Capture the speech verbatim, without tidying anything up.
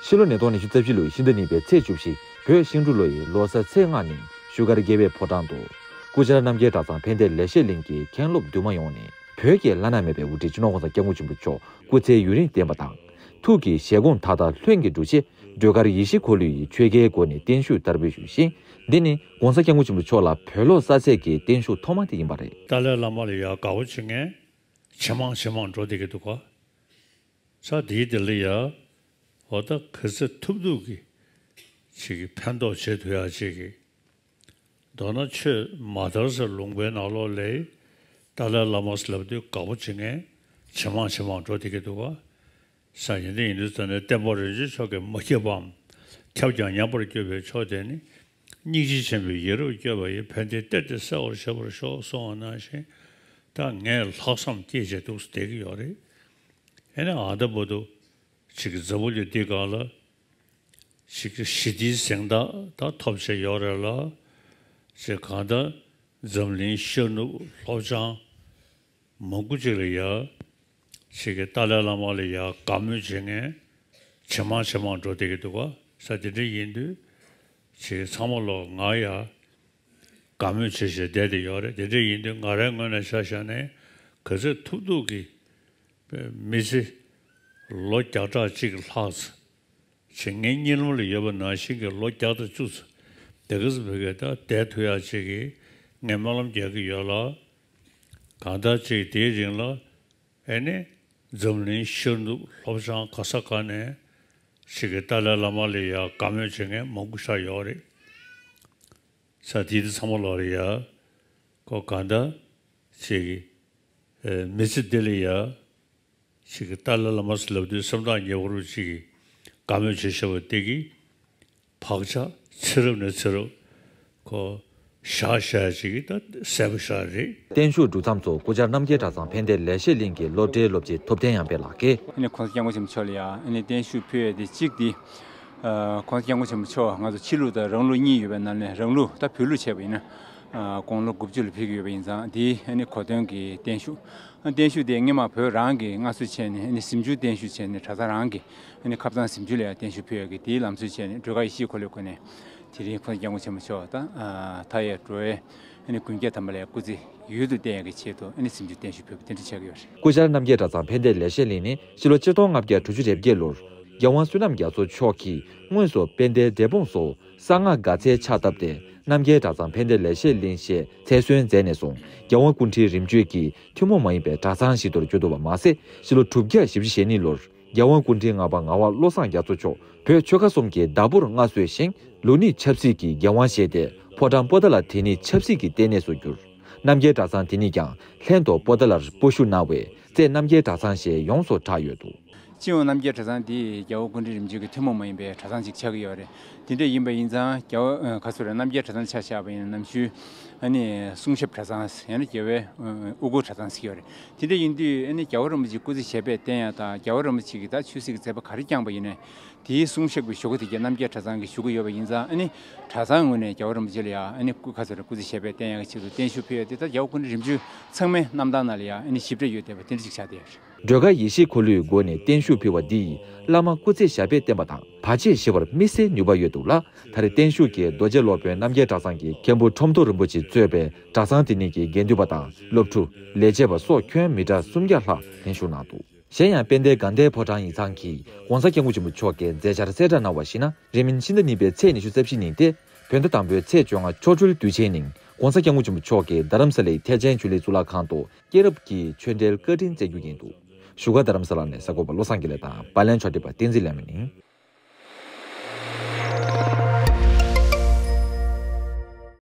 ཕྱི་ལོ་ཉིས་སྟོང་ཉི་ཤུ་རྩ་བཞི་ལོའི་ཤིང་རྟ་གཉིས་པའི་ཚེས་བཅུ་བཞི་བོད་ཤིང་འབྲུག་ལོ་ཡི་ལོ་གསར་ཚེས་ལྔ་ཉིན་བཞུགས་སྒར་རྒྱལ་བའི་ཕོ་བྲང་དུ། སྐུ་བཅར་རྣམ་རྒྱལ་གྲྭ་ཚང་ཕན་བདེ་ལེགས་བཤད་གླིང་གི་མཁན་སློབ་དུ་མ་ཡོངས་ནས་བོད་ཀྱི་བླ་ན་མེད་པའི་དབུ་ཁྲིད་སྤྱི་ནོར་༸གོང་ས་༸སྐྱབས་མགོན་ཆེན་པོ་མཆོག་སྐུ་ཚེ་ཡུན་རིང་བརྟན་པ་དང་། ཐུགས་ཀྱི་བཞེད་དགོངས་མཐའ་དག་ལྷུན་གྱིས་འགྲུབ་ཆེད་སྒྲོལ་དཀར་ཡེ་ཤེས་འཁོར་ལོའི་ཆོས་རྒྱལ་སྒོ་ནས་བརྟན་བཞུགས་བསྟར་འབུལ་ཞུས་ཤིང་། འདི་ནི་༸གོང་ས་༸སྐྱབས་མགོན་ཆེན་པོ་མཆོག་ལ་བོད་ལོ་གསར་ཚེས་ཀྱི་བརྟན་བཞུགས་ཐོག་མ་དེ་ཡིན་པ་རེད། ཏཱ་ལའི་བླ་མ་ལ་ཡ་དགའ་བོ་བྱེད་མཁན་ཇེ་མང་ཇེ་མང་འགྲོ་བསྡད་ཀྱི་འདུག་ག་ས་དེའི་དེ་ལ་ཡ། འོ་ད་ག་ཚོད་ཐུབ་ཐུབ་ཀྱི་ཅིག་གི་ཕན་ཐོགས་བྱེད་ཐུབ་ཡ་ཅིག་གི། མདོར་ན་ཆོས་མ་དར་ཟེར་ལུང་པའི་ནང་ལོགས་ལ་ཏཱ་ལའི་བླ་མ་ཟེར་ལབ་དུས་དགའ་པོ་བྱེད་མཁན་ཇེ་མང་ཇེ་མང་འགྲོ་བསྡད་ཀྱི་འདུག་ག་ས་ཡིན་དུས་ཡིན་དུས་ཙང་ནས་བསྟན་པ་རིན་ཆེན་མཆོག་གིས་མ་ཁྱབ་པའམ་ཁྱབ་ཀྱང་ཉམས་པར་གྱུར་པའི་ཕྱོགས་དེ་ནི། སྙིང་རྗེ་ཆེན་པོས་ཡ་རབས་བསྐྱོད་པ་ཡི་ཕན་བདེའི་གཏེར་དེ་གསལ་བར་བྱེད་པར་ཤོག་གསུངས་པ་ནང་བཞིན། ད་ངས་ལྷག་བསམ་སྐྱེས་བྱས་འདུག་སེ་བསྡད་ཀྱི་ཡོད་རེད། ཨེ་ནས་ཨ་ད་བར་དུ་ཅིག་གི་འཛམ་བུ་གླིང་འདི་སྒང་ལ་ཅིག་གི་ཞི་བདེའི་གཟེངས་རྟགས་ད་ཐོབ་བྱས་ཡོད་རེད་ལ། ཅིག་གང་ལྟར་འཛམ་གླིང་ཤར་ནུབ་ལྷོ་བྱང་མང་པོ་ཅིག་ལ་ཡ། ཅིག་གི་ཏཱ་ལའི་བླ་མ་ལ་ཡ་དགའ་མོས་བྱེད་མཁན་ཇེ་མང་ཇེ་མང་འགྲོ་བསྡད་ཀྱི་འདུག་ག་ས་དེ་འདྲ་ཡིན་དུས་ཅིག་གི་ཚང་མ་ལོག་ང་ཡ། དགའ་མོས་བྱེད་བཞིན་བསྡད་དེ་ཡོད་རེད། དེ་འདྲ་ཡིན་དུས་ང་རའི་ངོས་ནས་ཆ་བཞག་ནས་ག་ཚོད་ཐུབ་ཐུབ་ཀྱིས་མི་ཚེ་ལོ་བརྒྱ་ཕྲག་གཅིག་ལྷག་ཙམ་ངའི་གཉིད་ལམ་ལ་ཡོད་པ་ནང་བཞིན་གྱི་ལོ་བརྒྱ་དང་བཅུ་ཙམ་དེ་ག་ཚོད་བོད་སྐད་ད་བསྡད་ཐུབ་ཡག་ཅིག་གིས་ངས་སྨོན་ལམ་རྒྱག་གི་ཡོད་ལ། གང་ལྟར་ཅིག་དེའི་རིང་ལ་ཨེ་ནས་འཛམ་གླིང་ཤར་ནུབ་ལྷོ་བྱང་ག་ས་ག་ནས་ཅིག་གི་ཏཱ་ལའི་བླ་མ་ལ་ཡ་དགའ་མོས་བྱེད་མཁན་མང་པོ་ཤར་ཡོད་རེད། ས་དེ་དེ་ཚང་མ་ལོག་རེད་ཡ། ཁོ་གང་ལྟར་ཅིག་གི་ཨེ་མི་ཚེ་འདི་ལ་ཡ། ཅིག་གི་ཏཱ་ལའི་བླ་མ་ཟེར་ལབ་དུས་སེམས་ཐག་ཉེ་བོ་རུ་ཅིག་གི་དགའ་མོས་བྱེད་ཤེས་པ་དེ་གི་བག་ཆགས་ཚེ་རབས་ནས་ཚེ་རབས་ཁོ་བཞག་བཞག་ཅིག་གི་ད་གསལ་པོ་ཤར་རེད། བརྟན་བཞུགས་གྲུབ་མཚམས་སུ་སྐུ་བཅར་རྣམ་རྒྱལ་གྲྭ་ཚང་ཕན་བདེ་ལེགས་བཤད་གླིང་གི་སློབ་གྲྭའི་སློབ་སྤྱི་ཐུབ་བསྟན་ཡར་འཕེལ་ལགས་ཀྱིས། ཨ་ནི་༸གོང་ས་༸སྐྱབས་མགོན་ཆེན་པོ་མཆོག་ལ་ཡང་ཨ་ནི་བརྟན་བཞུགས་ཕུལ་ཡས་དེ་གཅིག་དེ། ཨ་༸གོང་ས་༸སྐྱབས་མགོན་ཆེན་པོ་མཆོག་ང་ཚོ་ཕྱི་ལུགས་དང་རང་ལུགས་གཉིས་ཡོད་པའི་ནང་ནས་རང་ལུགས་ད་བོད་ལུགས་བྱས་པ་ཡིན་ན། ཨ་དགུང་ལོ་དགུ་བཅུ་ལ་ཕེབས་ཀྱི་ཡོད་པ་ཡིན་ཙང་དེའི་ཨ་ནི་གོ་སྟོན་གྱི་བརྟན་བཞུགས། ཨ་བརྟན་བཞུགས་དེ་སྔོན་མ་བོད་རང་གིས་མངའ་གསོལ་བྱས་ནས་ཨ་ནི་གཟིམ་ཆུང་བརྟན་བཞུགས་བྱས་ནས་གྲྭ་ཚང་རང་གིས་ཨ་ནི་ཁབ་ཚང་གཟིམ་ཆུང་ལ་ཡང་བརྟན་བཞུགས་ཕུལ་ཡག་གི་དེའི་ལམ་སྲོལ་བྱས་ནས་སྒྲོལ་དཀར་ཡེ་ཤེས་འཁོར་ལོའི་སྒོ་ནས་དེ་རིང་༸གོང་ས་༸སྐྱབས་མགོན་ཆེན་པོ་མཆོག་དང་ཨ་མཐའ་ཡས་འགྲོ་བའི་ཨ་ནི་མགོན་སྐྱབས་དམ་པ་ལ་ཡང་སྐུ་ཚེ་ཡུན་དུ་བརྟན་ཡག་གི་ཆེད་དུ་ཨ་ནི་གཟིམ་ཆུང་བརྟན་བཞུགས་ཕུལ་བ་དེ་འདྲ་ཆགས་ཀྱི་ཡོད་རེད། སྐུ་བཅར་རྣམ་རྒྱལ་གྲྭ་ཚང་ཕན་བདེ་ལེགས་བཤད་གླིང་ནི་ཕྱི་ལོ་ཆིག་སྟོང་ལྔ་བརྒྱ་དྲུག་ཅུ་རེ་བརྒྱད་ལོར་རྒྱལ་དབང་བསོད་ནམས་རྒྱ་མཚོ་མཆོག་གིས་དངོས་སུ་དཔལ་ལྡན་འབྲས་སྤུངས་སུ་གསང་སྔགས་དགའ་ཚལ་ཕྱག་བཏབ་སྟེ་རྣམ་རྒྱལ་གྲྭ་ཚང་ཕན་བདེ་ལེགས་བཤད་གླིང་ཞེས་མཚན་གསོལ་མཛད་ནས་བཟུང་རྒྱལ་དབང་སྐུ་ཕྲེང་རིམ་བྱོན་གྱི་ཐུན་མོང་མ་ཡིན་པའི་གྲྭ་ཚང་ཞིག་ཏུ་གྱུར་འདུག་པ་མ་ཟད། ཕྱི་ལོ་དྲུག་བརྒྱ་བཞི་བཅུ་ཞེ་གཉིས་ལོར་རྒྱལ་དབང་སྐུ་ཕྲེང་ལྔ་པ་ངག་དབང་བློ་བཟང་རྒྱ་མཚོ་མཆོག་བོད་ཆོལ་ཁ་གསུམ་གྱི་བདག་པོར་མངའ་གསོལ་ཞིང་ལུགས་གཉིས་ཆབ་སྲིད་ཀྱི་འགན་དབང་བཞེས་ཏེ་ཕོ་བྲང་པོ་ཏཱ་ལ་དེ་ཉིད་ཆབ་སྲིད་ཀྱི་ལྟེ་གནས་སུ་གྱུར། རྣམ་རྒྱལ་གྲྭ་ཚང་དེ་ཉིད་ཀྱང་ལྷན་དུ་པོ་ཏཱ་ལར་སྤོ་བཤུད་གནང་བས་རྩེ་རྣམ་རྒྱལ་གྲྭ་ཚང་ཞེས་ཡོངས་སུ་གྲགས་ཡོད་འདུག། སྤྱི་ཡོངས་རྣམ་རྒྱལ་གྲྭ་ཚང་འདི་རྒྱལ་བ་སྐུ་ཕྲེང་རིམ་བྱོན་གྱི་ཐུན་མོང་མ་ཡིན་པའི་གྲྭ་ཚང་ཅིག་ཆགས་ཀྱི་ཡོད་རེད། དེ་འདྲ་ཡིན་པ་ཡིན་ཙང་རྒྱལ་བ་ཨ་ག་ཚོད་རེད། རྣམ་རྒྱལ་གྲྭ་ཚང་ཆ་བཞག་པ་ཡིན་ན་ནམ་རྒྱུན་ཨ་ནི་གསུང་ཞབས་གྲྭ་ཚང་ཡང་ན་རྒྱལ་བའི་ཨ་དབུ་སྐོར་གྲྭ་ཚང་ཟེར་གྱི་ཡོད་རེད། དེ་འདྲ་ཡིན་དུས་ཨ་ནི་རྒྱལ་བ་རིན་པོ་ཆེ་སྐུ་ཚེ་ཞབས་པད་བརྟན་ཡག་དང་རྒྱལ་བ་རིན་པོ་ཆེ་གིས་ད་ཆོས་སྲིད་ཀྱི་མཛད་པ་ག་རེ་བསྐྱངས་པ་ཡིན་ནའི་དེའི་གསུང་ཞབས་ཀྱི་ཞུ་སྒོ་དེ་རྒྱལ་རྣམ་རྒྱལ་གྲྭ་ཚང་གིས་ཞུ་གི་ཡོད་པ་ཡིན་ཙང་ཨ་ནི་གྲྭ་ཚང་ངོས་ནས་རྒྱལ་བ་རིན་པོ་ཆེ་ལ་ཡང་ཨ་ནི་སྐུ་ག་ཚོད་རེད། སྐུ་ཚེ་ཞབས་པད་བརྟན་ཡག་གི་ཆེད་དུ་བརྟན་བཞུགས་ཕུལ་ཡག་དེ་ད་རྒྱལ་བ་སྐུ་ཕྲེང་རིམ་བྱོན་ཚང་མའི་རྣམ་ཐར་ནང་ལ་ཡང་ཨ་ནི་ཞིབ་ཕྲ་ཡོད་བསྡད་པ་དེ་འདྲ་ཅིག་ཆགས་བསྡད་ཡོད་རེད། སྒྲོལ་དཀར་ཡེ་ཤེས་འཁོར་ལོའི་སྒོ་ནས་བརྟན་བཞུགས་ཕུལ་བ་འདིས་བླ་མ་སྐུ་ཚེ་ཞབས་པད་བརྟན་པ་དང་བར་ཆད་ཞི་བར་དམིགས་བསལ་ནུས་པ་ཡོད་འདུག་ལ། ད་རེས་བརྟན་བཞུགས་ཀྱི་རྡོ་རྗེ་སློབ་དཔོན་རྣམ་རྒྱལ་གྲྭ་ཚང་གི་མཁན་པོ་ཁྲོམ་ཐོག་རིན་པོ་ཆེ་གཙོས་པའི་གྲྭ་ཚང་དེ་ཉིད་ཀྱི་དགེ་འདུན་པ་དང་སློབ་ཕྲུག་ལས་བྱེད་པ་སོགས་ཁྱོན་མི་གྲངས་སུམ་བརྒྱ་ལྷག་ལྷན་ཞུགས་གནང་འདུག། གཞན་ཡང་དཔལ་ལྡན་དགའ་ལྡན་ཕོ་བྲང་ཡིག་ཚང་གིས་༸གོང་ས་༸སྐྱབས་མགོན་ཆེན་པོ་མཆོག་གི་མཛད་འཆར་གསལ་བསྒྲགས་གནང་བར་གཞིགས་ན། རིང་མིན་ཕྱི་ཟླ་གཉིས་པའི་ཚེས་ཉི་ཤུ་རྩ་བཞི་ཉིན་ཏེ། བོད་ཟླ་དང་པོའི་ཚེས་བཅོ་ལྔ་ཆོ་འཕྲུལ་དུས་ཆེན་ཉིན་༸གོང་ས་༸སྐྱབས་མགོན་ཆེན་པོ་མཆོག་གིས་རྡ་རམ་ས་ལའི་ཐེག་ཆེན་ཆོས་གླིང་གཙུག་ལག་ཁང་དུ་སྐྱེས་རབས་ཀྱི་ཆོས་འབྲེལ་བཀའ་དྲིན་སྩལ་རྒྱུ་ཡིན་འདུག། བཞུགས་སྒར་རྡ་རམ་ས་ལ་ནས་གསར་འགོད་པ་བློ་བཟང་དགེ་ལེགས་དང་། པར་ལེན་ཕྱོགས་སྒྲིག་པ་བསྟན་འཛིན་ལེགས་མ་ཡིན།